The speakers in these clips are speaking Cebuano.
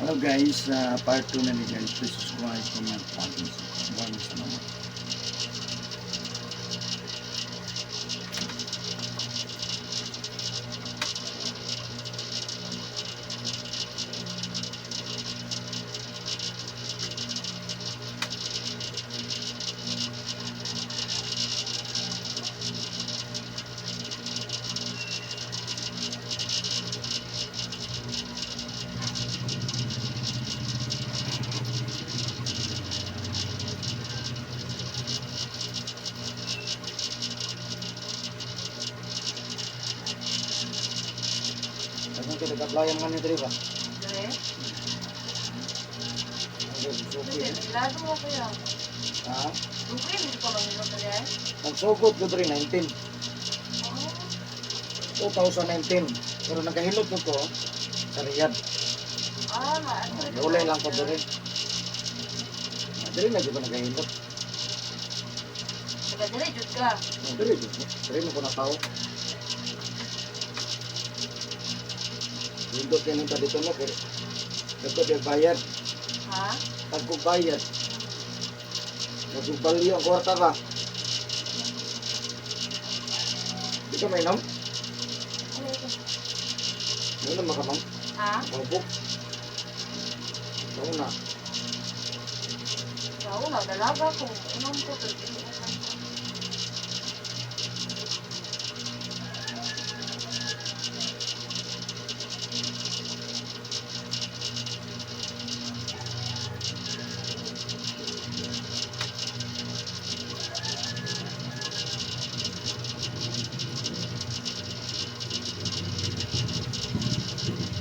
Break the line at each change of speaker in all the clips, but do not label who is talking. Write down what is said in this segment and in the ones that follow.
Hello guys, part 2 na ni guys. Please subscribe, comment, like, and share. Maraming salamat. Daghang kita ka-apply ang mga diri ba?
Dre?
Ang suki.
Lado mo kuya.
Ha?
Dugay mo pa manghilot na dre?
Nagsugod ko diri 19.
Oh.
2019. Pero nagahilot ko ko sa Riyadh.
Ah, ma.
Oh, Naulay lang ko diri. Ah, diri na jud ko nagahilot.
Taga dre jud ka.
Oh, diri jud ko. Diri mo ko natawo. Hindot kayo nung dito no, kay Dagko di bayad,
Ha?
tagko bayad. Nagbalyo ang kwarta ba? Di ka mainom? Ano naman ka, ma'am?
Ha?
Opo. Ikaw na.
Sa una, dalaga ko. Inom ko pero dili ko pa.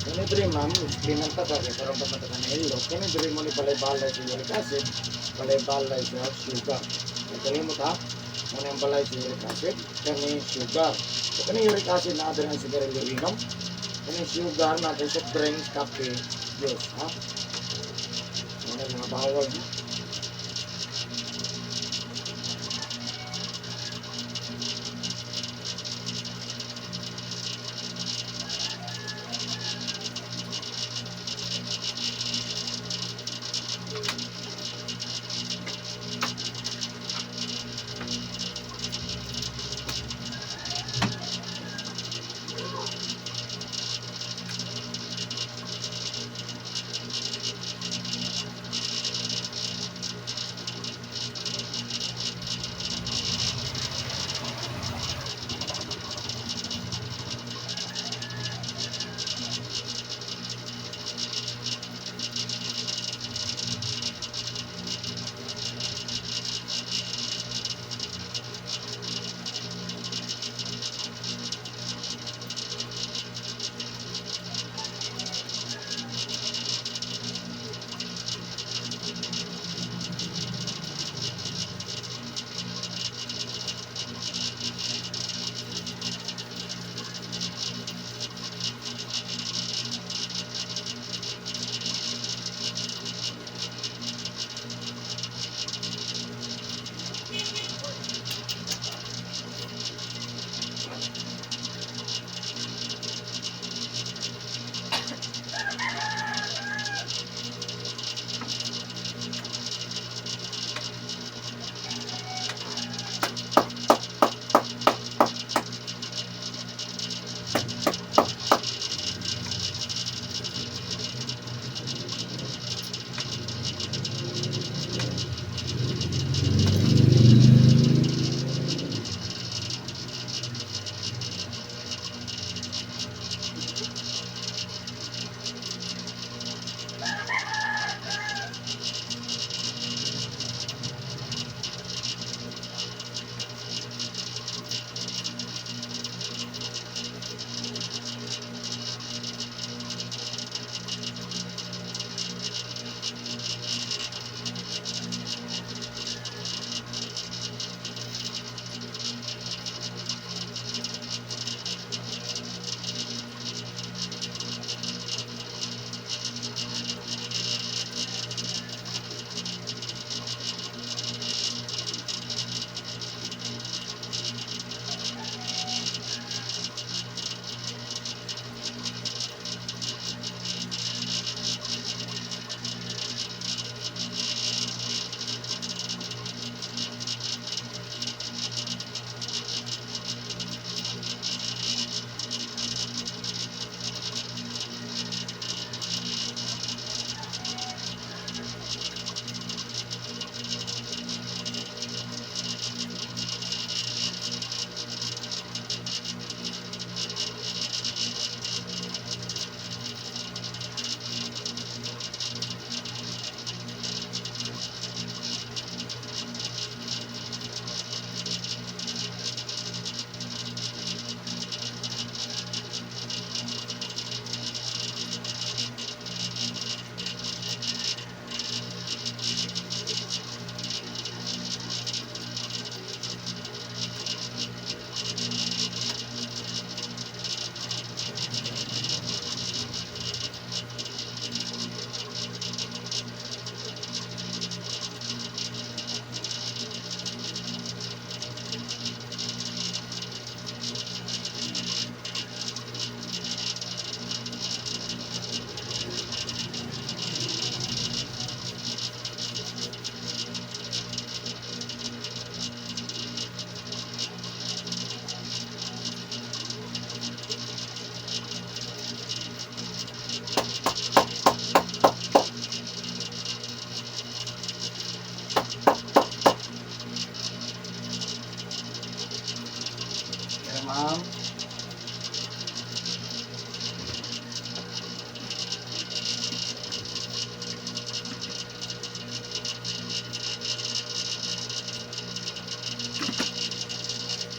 Kani diri, ma'am, pinanta ka kay karon pa mata ka nahilo. Kani diri mo ni balay-balay sa uric acid, balay-balay sa sugar. Kay kalimot ha, mo ang balay sa uric acid, kani sugar. So kani uric acid na adre ang sigarilyo inom. Kani sugar na adre soft drinks, kape, juice, ha. Mo na mga bawal. No?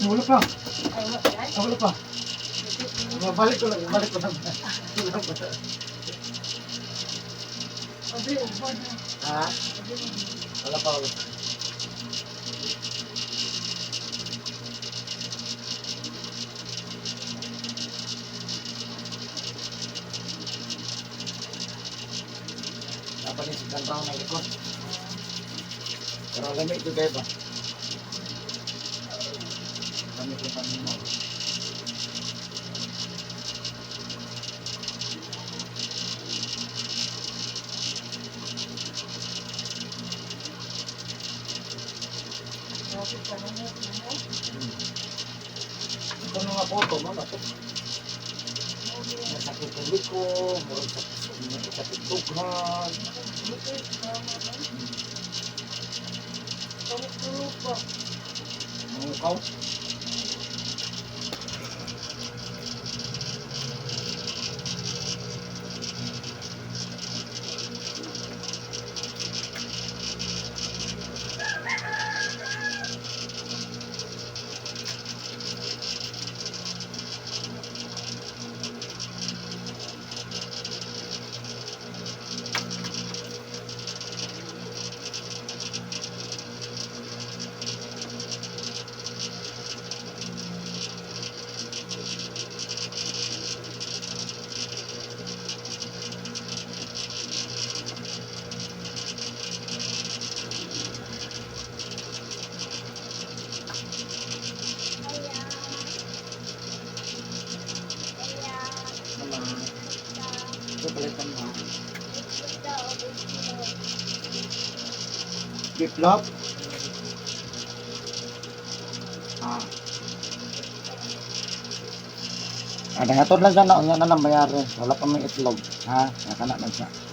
Wala pa.
Ay, wala pa.
Ah, wala pa. Balik ko lang, balik ko lang. Wala pa.
Abi, uban na.
Ha?
Abi,
Wala pa, wala pa. Dapat ni si Dan Brown ang likod. Pero lamig ito kayo ba? Lamig yung paminaw.
grabe ka na mo.
Ito mga photo, mama. Ito. Masakit ang liko, murag sakit dughan.
Tulog ba?
Mangukaw. Mama. Ito palitan mo. Flip-flop? Ah. Ah, nangatod lang siya na, unya na lang bayari. Wala pa may itlog. Ha? Nakana lang siya.